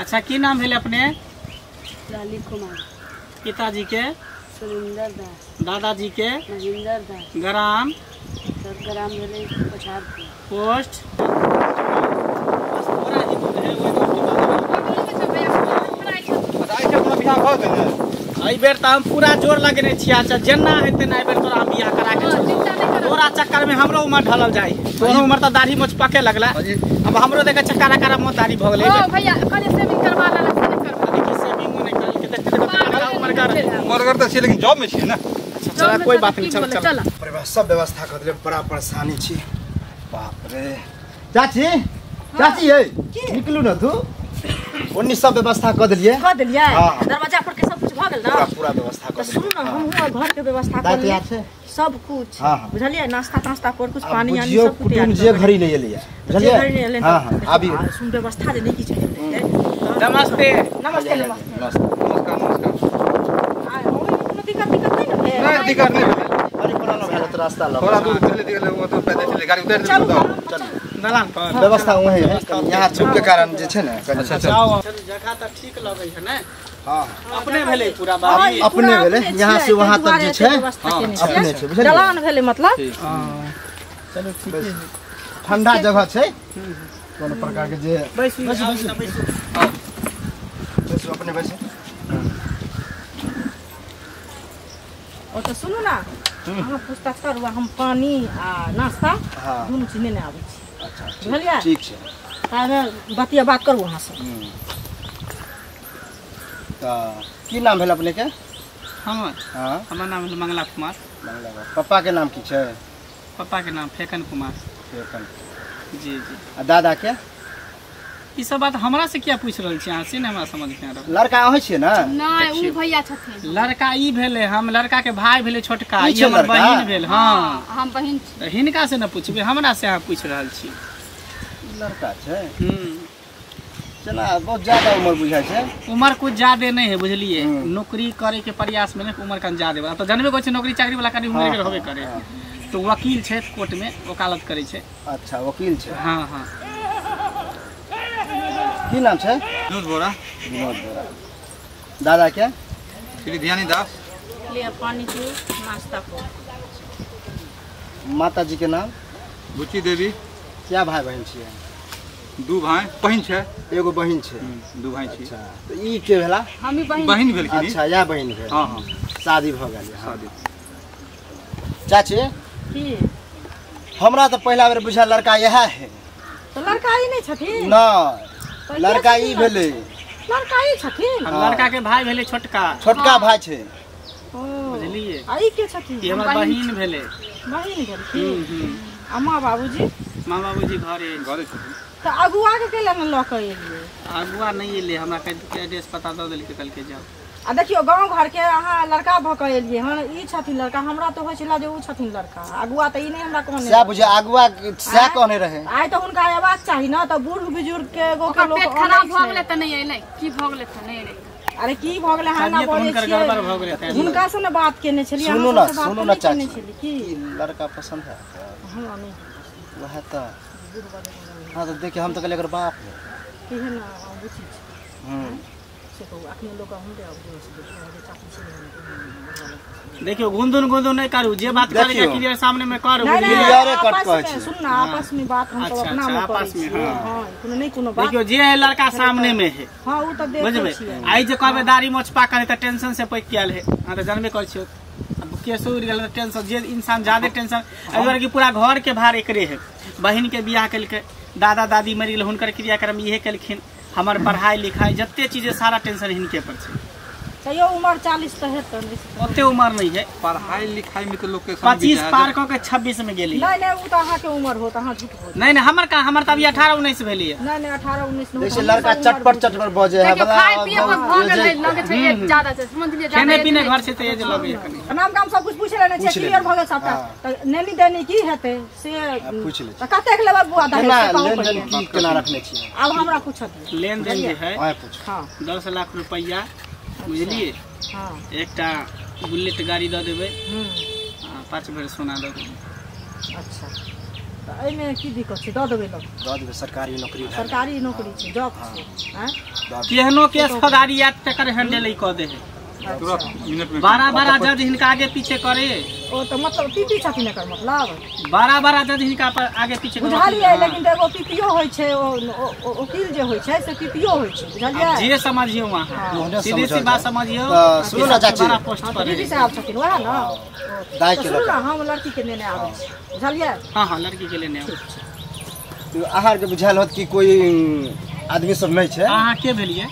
अच्छा की नाम भेल अपने? लाली कुमार। पिताजी के? सुरेंद्र दास। दादाजी के? महेंद्र दास। ग्राम? ग्राम भेलै पछाड़पुर। पोस्ट? एहि बेर तऽ हम पूरा जोर लगेने छियै। अच्छा जेना हेतै ने एहि बेर तोरा हम बियाह करा के छोड़ब। तोरा चक्कर में हमरो उमर ढलल जाय, तोरो उमर तऽ दाढ़ी मोछ पके लगला, अब हमरो देखे चक्कर करा मोछ दाढ़ी भऽ गेलै। ओ भैया कहलियै सेविंग करवा लेलक से नहि करवा। देखी सेविंगो नहि करलकै, देखते देखते उमर कर उमरगर तऽ छियै लेकिन जॉब में छियै ने। अच्छा चल कोई बात नहीं, चल चल। परिवार सब व्यवस्था कर देले, बड़ा परेशानी छी। बाप रे चाची, चाची ये निकलू न तू, ओन्नी सब व्यवस्था कर देलिए, कर देलिए। दरवाजा पर के सब कुछ भ गेल ना? पूरा पूरा व्यवस्था कर। सुनू ना, हमहु घर के व्यवस्था कर लिए सब कुछ, बुझलिए? नाश्ता तास्ता पर कुछ पानी आनी सब कुछ तैयार। जे घड़ी ले एलिए, बुझलिए? हां हां आबी सुन, व्यवस्था जे नहीं किछ भेल। नमस्ते नमस्ते नमस्ते नमस्कार नमस्कार। आ ओइ कोनो दिक्कत दिक्कत नहीं ना भेल? नहीं दिक्कत नहीं भेल। अरे पुराना भेल त रास्ता लग थोड़ा दूर चले गेल, वो तो पैदल चले गाड़ी उतार देलु। चल दलान पर व्यवस्था वही है, यहाँ चुप के कारण जे छै ने। अच्छा जाओ, जगह त ठीक लगै है ने? हां अपने भेलै पूरा बाड़ी, अपने भेलै, यहाँ से वहां तक जे छै अपने छै, बुझलियै? दलान भेलै मतलब। चलो ठीक है, ठंडा जगह छै, कोनो प्रकार के जे बैसू बैसू बैसू बैसू अपने बैसू। ओ त सुनू ना, अहाँ पूछताछ करू, हम पानी आ नाश्ता दुनू चीज नेने आबै छी। अच्छा बुझलियै? ठीक छै, तामे बतिया बात करू अहाँ से। त की नाम भेल अपने के? हमर? हां हमर नाम भेल मंगला कुमार। मंगला कुमार। पप्पा के नाम की छै? पप्पा के नाम फेकन कुमार। फेकन, जी जी। आ दादा के? ई सब बात हमरा से किया पूछ रहल छी अहाँ, से ने हमरा समझ में आ रहल। लड़का अहाँ छियै ना? नहीं उ भैया छथिन। लड़का ई भेलै, हम लड़का के भाई भेलै छोटका, ई हमर बहिन भेल। हां हम बहिन छी। हिनका से न पूछबै, हमरा से अहाँ पूछ रहल छी। लड़का छै? चला बहुत ज्यादा उम्र बुझाइ छै। उम्र कुछ ज्यादा नहीं है, बुझलिए? नौकरी करे के प्रयास में उम्र कन ज्यादा बा, तो जानबे करै छै नौकरी चाकरी वाला कनी उम्र के रहबे करे। तो वकील छै, कोर्ट में वकालत करै छै। अच्छा वकील छै। हां हां। की नाम छै? विनोद बोरा। विनोद बोरा। दादा के? श्री ध्यानी दास। ले पानी पी, नाश्ता कर। माता जी के नाम? बुच्ची देवी। क्या भाई बहन छियै? दू भाई बहिन छै, एगो बहिन छै। दू भाई छी। अच्छा त ई के भेला? हम ही बहिन। बहिन भेल की? अच्छा या बहिन भेल। हां हां शादी भ गेल। शादी। चाची की हमरा त पहिला बेर बुझा लड़का इएह है। त लड़का ई नहीं छथिन? ना लड़का ई भेलै। लड़का ई छथिन? हम लड़का के भाई भेलै छोटका। छोटका भाई छै, बुझलिए? आ ई के छथिन? ई हमर बहिन भेलै। बहिन भेलखिन। आ माँ बाबूजी? माँ बाबूजी घरे घरे छथिन। त अगुआ के केला न ल के एलियै? अगुआ नहीं एलै, हमरा के एड्रेस पता दऽ देलकै, कहलकै जाओ। आ देखियौ गाँव घर के अहाँ लड़का भऽ के एलियै हन, ई छथिन लड़का, हमरा तऽ होइ छला जे उ छथिन लड़का, अगुआ तऽ ई नहि हमरा कहने। सएह बुझे अगुआ सएह कहने रहे। आइ तऽ हुनका अयबाक चाही न, तऽ बूढ़ बुजुर्ग के एगो के लोक पेट खराब भऽ गेलै तऽ नहि एलै, की भऽ गेलै तऽ नहि एलै। अरे की भऽ गेलै, अहाँ ना बजै छियै, हुनका से ने बात केने छलियै। सुनू ना, सुनू ना चाची, की लड़का पसंद है? हमरा नहीं वएह तऽ। हाँ तो देखिए हम तो कहलियै एकर बाप है। केहन बुझी छै से कहू, अखने लोक हमरे चाची। देखियो गुंदुन गुंदुन नहीं करू, जे बात करे के क्लियर सामने में करू, क्लियर कट कहै छी। सुन ना, आपस में बात हम सब अपना में करै छी। हां कोनो नहीं कोनो बात। देखियो जे है लड़का सामने में है। हां उ त देखै छी। आई जे कहबे दाढ़ी मोछ पाकल है त टेंशन से पैक गेल है, हां त जानबे करै छियो। अब केसो उड़ गेल त टेंशन, जे इंसान ज्यादा टेंशन एहि कि पूरा घर के भार एकरे है। बहिन के बियाह केलकै, दादा दादी मरि गेल, हुनकर क्रियाक्रम इहे केलखिन, हमर पढ़ाई लिखाई जते चीज सारा टेंशन हिनके पर छै। तैयो उमर 40 त हेतै, ओते उमर नहीं है। पढ़ाई लिखाई में तो लोग के 25 पार क के 26 में गेली। नहीं नहीं उ त अहाँ के उमर होत, अहाँ झूठ बोल। नहीं नहीं हमर का, हमर त अभी 18 19 भेली है। नहीं नहीं 18 19 नहीं। जैसे लड़का चटपट चटपट बजे है, खाय पिए पर भ गेल लगे छै एक ज्यादा छै, समझलिए? ज्यादा खाने पीने घर से त एज लगे कनी। नाम काम सब कुछ पूछ लेने छै, क्लियर भ गेल सबटा। त नेनी देनी की हेतै से पूछ ले। त कतेक लेबै बुआ दहेज से कहू लेन देन की केना रखने छियै? आब हमरा पूछत लेन देन जे है। हां 10 लाख रुपैया, बुझलिए? हां एकटा बुलेट गाड़ी दऽ देबै, 5 भरि सोना दऽ देबै। अच्छा तऽ एहिमे की दिक्कत छै? दऽ देबै लोग, दऽ देबै। सरकारी नौकरी, सरकारी नौकरी छै, जॉब छै। आँय केहनो केस फौजदारी आयत तकर हैंडल ई कऽ दे है। तुरंत मिनट में 12-12 जज हिनका आगे पीछे करे। ओ तऽ मतलब पीपी छथिन एकर मतलब 12-12 जज हिनका पर आगे पीछे करे। बुझलियै, लेकिन एगो पीपीओ होइ छै, ओ वकील जे होइ छै से पीपीओ होइ छै, बुझलियै? जे समझियौ अहाँ, सीधी सी बात समझियौ। सुनू ना चाची, बड़ा पोस्ट पर डीजी साहब छथिन वएह ना। दाइ के सुनू ना, हम लड़की के लेने आबै छी, बुझलियै? हाँ हाँ, लड़की के लेने आबै। अहाँ के बुझायल होत कि कोई आदमी सब नहीं छै। अहाँ के भेलियै?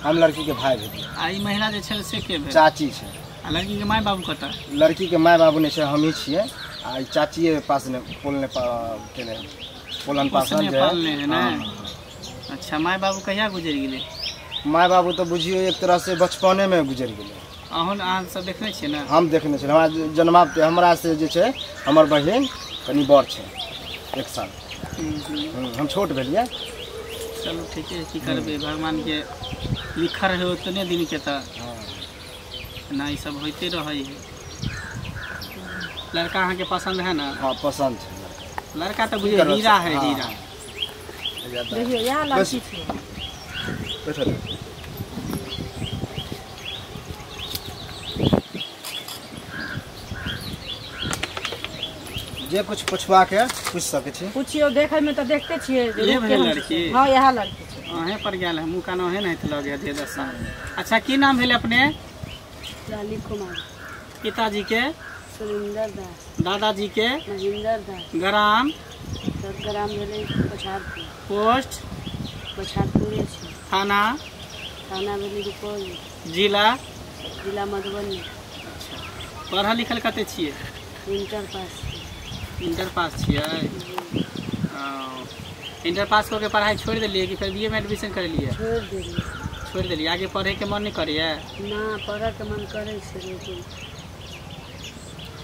हम लड़की के भाई भेलियै। आ ई महिला जे छै से के भेल? चाची छै। आ लड़की के माय बाबू कतऽ? लड़की के माय बाबू नहीं छै, हमही छियै। आ ई चाचिए पास ने पोलने केने पोलन पासन जे पालने है ना। अच्छा, माय बाबू कहिया गुजरि गेलै? माय बाबू तऽ बुझियौ एक तरह से बचपने में गुजरि गेलै। अहाँ सब देखने छियै ना? हम देखने छियै। हमरा जन्माते हमरा से जे छै हमर बहिन कनि बड़ छै 1 साल। हम छोट भेलियै। चलू ठीक है, की करबै, भगवान के लिखल है उतने दिन के तऽ ना ई सब होइते रहै है। लड़का अहाँ के पसंद है ना? हाँ पसंद है। लड़का तऽ बुझियौ हीरा है, हीरा। देखियौ इएह लड़की छै। बैठो। जे कुछ पूछवा के पूछ सकै छी। पूछियौ, देखै में तऽ देखते छियै। ये भेल लड़की? हाँ इएह लड़की छै। अहें पर गेल है, मुँह कान ओहे नहीं लगे दे दशा। अच्छा, की नाम भेल अपने? लाली कुमार। पिताजी के? सुरेंद्र दास। दादाजी के? महेंद्र दास। ग्राम? ग्राम भेलै पछाड़पुर। पोस्ट? पछाड़पुरे छै। थाना? थाना भेलै रुपौली। जिला? जिला मधुबनी। अच्छा, पढ़ल लिखल कते छियै? Inter pass. इंटर पास छियै? इंटर पास कऽ के पढ़ाई छोड़ि देलियै कि फेर बीए में एडमिशन करेलियै? छोड़ि देलियै। छोड़ि देलियै। आगे पढ़े के मन नहीं करैए? ना, पढ़े के मन करै छै लेकिन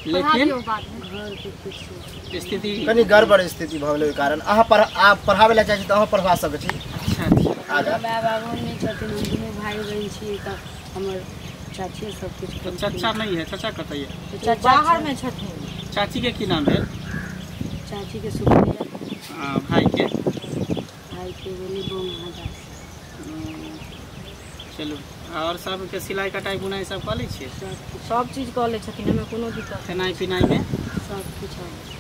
लेकिन घर के किछु स्थिति कनि गड़बड़ स्थिति भऽ गेलै ओहि कारण। अहाँ पढ़ाबै लए चाहै छी तऽ अहाँ पढ़वा सकै छी। अच्छा अच्छा। आगा माय बाबू नहि छथिन, हम दुनू भाई बहिन छियै तऽ हमर चाची सब किछु। तो चाचा नहीं है? चाचा कतऽ यऽ? चाचा बाहर में छथिन। चाची के की नाम भेल? चाची के सुप्रिया। भाई के? भाई के भेलै बौआ दास। चलू, और सबके सिलाई कटाई बुनाई सब कऽ लै छियै? सब चीज कऽ लै छथिन, एहिमे कोनो दिक्कत। खेनाइ पिनाइ में सब किछु आबै छै।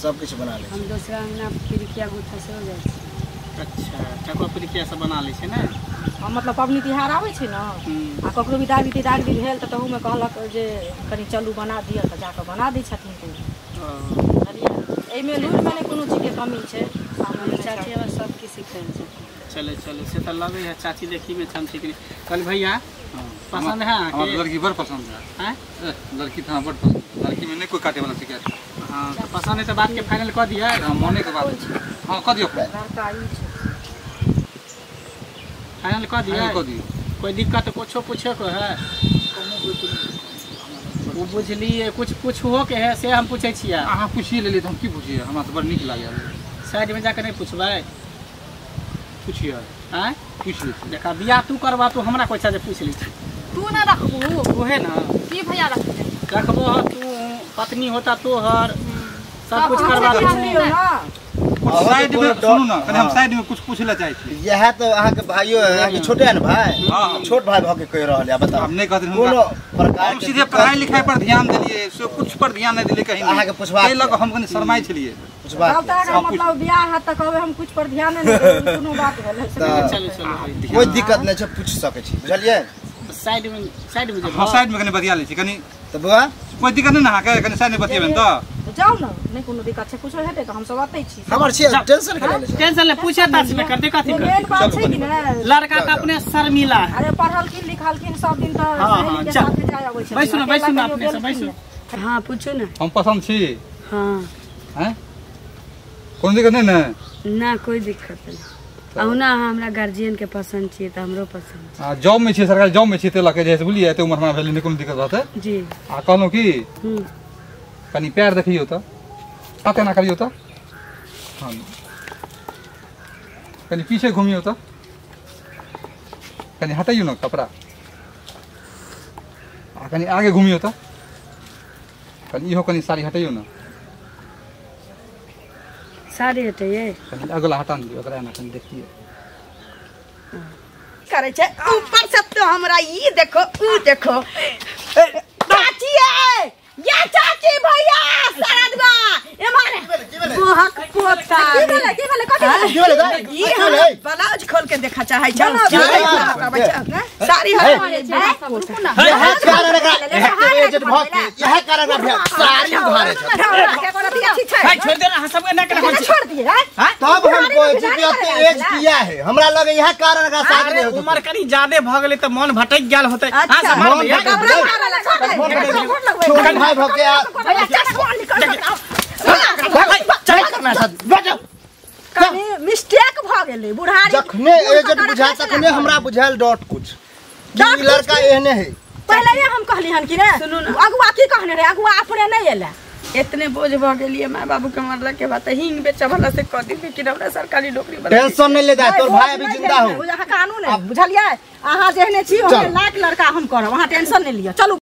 सब किछु बना लै हम दोसरा अंगना पिरिकिया गुथा सेहो जाइ छी। अच्छा, ठकुआ पिरिकिया सब बना लै छै ने? हाँ, मतलब पबनी तिहार आबै छै ने, आ ककरो भी दागी तिदागी भेल तऽ तहूमे कहलक जे कनि चलू बना दिअ, तऽ जाकऽ बना दै छथिन। बुझलियै, एहिमे लूरिमे नहि कोनो चीजके कमी छै। चाची हमर सब किछु सिखल छथिन। चले चले, से तऽ लगै है चाची देखी में छम ठीक। कल भैया पसंद है अहाँ के? लड़की बड़ पसंद है। हैं? लड़की तो बड़ पसंद है। लड़की में नहीं कोई काटे वाला शिकायत। हाँ तो पसंद है तो बात के फाइनल कऽ दिया। हाँ, मोने के बात। हाँ कऽ दियौ। लड़का ई छै। फाइनल कऽ दिया। फाइनल कऽ दियौ। कोई दिक्कत कुछो पूछे को है? वो बुझलिए, कुछ पूछहो के है से हम पूछै छियै। अहाँ पूछिए लेलियै तऽ हम की पूछिए, हमरा तऽ बड़ नीक लागल। साइड में जाके नहीं पूछबै? पूछिए। आँय? पूछ लै छी। देखा बियाह तू करबा, तू हमरा कोइ जे पूछ लै छी। तू ना रखबू? उहे ना। की भैया रखबे? रखबो हो तू, पत्नी होता तोहर, सब कुछ करबा लियौ ना। कुछ साइड में सुनू ना, कनि हम साइड में कुछ पूछै लए चाहै छी। इएह तऽ अहाँके भाइयो है, अहाँके छोटे है ने भाई? हाँ। छोट भाई भऽ के कहि रहल है, बताउ। हम नहि कहथिन कोनो प्रकार हम सीधे पढ़ाई लिखाई पर ध्यान देलियै, से कुछ पर ध्यान नहि देलियै कहीं। अहाँके पूछबाक एहि लऽ कऽ हम कनि शरमाइ छलियै। पूछबाक तब तऽ अगर मतलब बियाह हैत तऽ कहबै हम कुछ पर ध्यान नहि देबै, कोनो बात भेलै। चलू चलू, कोई दिक्कत नहि छै, पूछि सकै छी, बुझलियै? साइड में, साइड में हाँ, साइड में कनि बतिया लै छी कनि। तऽ बौआ कोई दिक्कत नहि ने अहाँके? कनि साइड में बतियेबै तऽ जाउ ने, नहि कोनो दिक्कत छै, कुछो हेतै तऽ हम सब अतै छी। हमर छियै, टेंशन केना लै छी? टेंशन ले पूछे ताछ ने करते, कथी मेन करते? बात छै कि ने, लड़का तऽ अपने शर्मिला है। अरे पढ़लखिन लिखलखिन सब दिन तऽ सहेली के साथे जाय अबै छथिन। बैसू ना, बैसू ना, अपने से बैसू। हाँ पूछू ना। हम पसंद छी? हाँ। हैं? कोनो दिक्कत नहीं ने? ना, कोई दिक्कत नहीं। अहुना अहाँ हमरा गार्जियन के पसंद छियै तऽ हमरो पसंद छै। आ जॉब में छियै, सरकारी जॉब में छियै, ते लऽ के जे बुझलियै एते उम्र हमरा भेलै नहि कोनो दिक्कत रहतै जी। आ कहलहुँ की कनि पैर देखियौ तऽ, हाथ एना करियौ तऽ, हाँ कनि पीछे घुमियौ तऽ, कनि हटैयौ ने कपड़ा, आ कनि आगे घुमियौ तऽ, कनि इहो कनि साड़ी हटैयौ ने। साड़ी हटैयै? कनि अगला हटा ने दियौ, ओकरा एना कनि देखियै। करे छै ऊपर से तो हमरा ई देखो ऊ देखो चाची या चाची भैया सरदवा एमारे मोहक पोता की भेलै कथी भेलै ई हमरा ब्लाउज खोल के देखा चाहै छै साड़ी हमारे छै रुकू ना यह कारण एकरा एजेंट भ के यह कारण एकरा साड़ी उधारे छै भाई छोड़ दे ना हम सब ना कर छोड़ दिए तब हम कहै छी कि एते एज किया है हमरा लगे यह कारण एकरा शादी अरे उमर कनी ज्यादा भ गेलै त मन भटक गेल होतै हां सामान भैया छोट भाई भ के चल करना शादी बैठ कनी मिस्टेक भ गेलै बुढ़ारी जखने एजेंट बुझाय तखने हमरा बुझायल डॉट कुछ कि लड़का एहने है पहले हम कहली हन कि रे अगुआ की कहने रे अगुआ अपने नहीं एला इतने बोझ भ गेलिए माय बाबू के मरला के बाद हिंग बेचा वाला से कह दी कि हमरा सरकारी नौकरी बना टेंशन नहीं ले जाए तोर भाई अभी जिंदा हो अहाँ कानून है बुझलियै अहाँ जेहने छी ओहने लाख लड़का हम करब अहाँ टेंशन नहीं लिअ चलू।